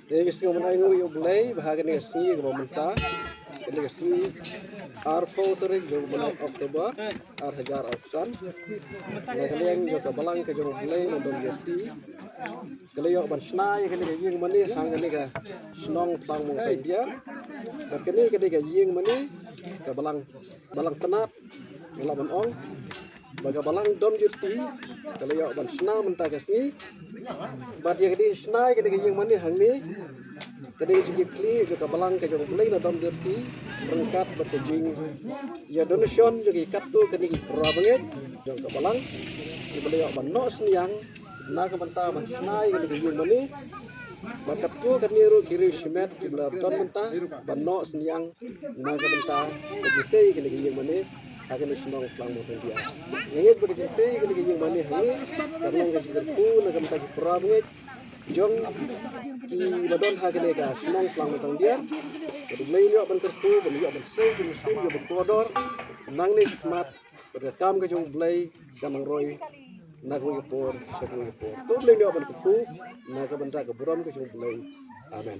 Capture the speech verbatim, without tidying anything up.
Te ngi sngew ban ai nguh ïa U Blei ba ha kane ka sngi kaba mynta, kane ka sngi arphew tarik jong u bnai October ar hajar arphew san, na ka liang jong ka balang ka jong U Blei na Domjyrti ka la ïoh ban shna ïa kane ka ïing mane ha kane ka shnong Tlang Mawtang Diar. Bad kane ka dei ka ïing mane ka balang, balang tnat, nga lah ban ong ba ka balang Domjyrti ka la ïoh ban shna mynta ka sngi. Bad ïa ka dei shna ïa kane ka ïing mane hangne ka dei ka jingkitkhlieh jong ka balang ka jong U Blei na Domjyrti ryngkat bad ka jing ïa donation jong ki katto katne ki para bangeit jong ka balang kiba la ïoh ban noh synñiang na ka bynta ban shna ïa kane ka ïing mane. Bad katto katne ruh ki riew shimet kiba la don bynta ban noh synñiang na ka bynta ka jingtei ïa kane ka ïing mane ha kane ka shnong Tlang Mawtang Diar. Nga ngeit ba ka jingtei ïa kane ka ïing mane hangne ka long ka jingkyrkhu na ka bynta ki para bangeit jong ki ba don ha kane ka shnong Tlang Mawtang Diar. Bad U Blei un ïoh ban kyrkhu, ban ïoh ban sei ki mynsiem kiba kordor nangne shakhmat. Bad ka kam ka jong U Blei kan nang roi na kawei ka por sha kawei ka por. To U Blei un ïoh ban kyrkhu na ka bynta ka burom ka jong U Blei. Amen.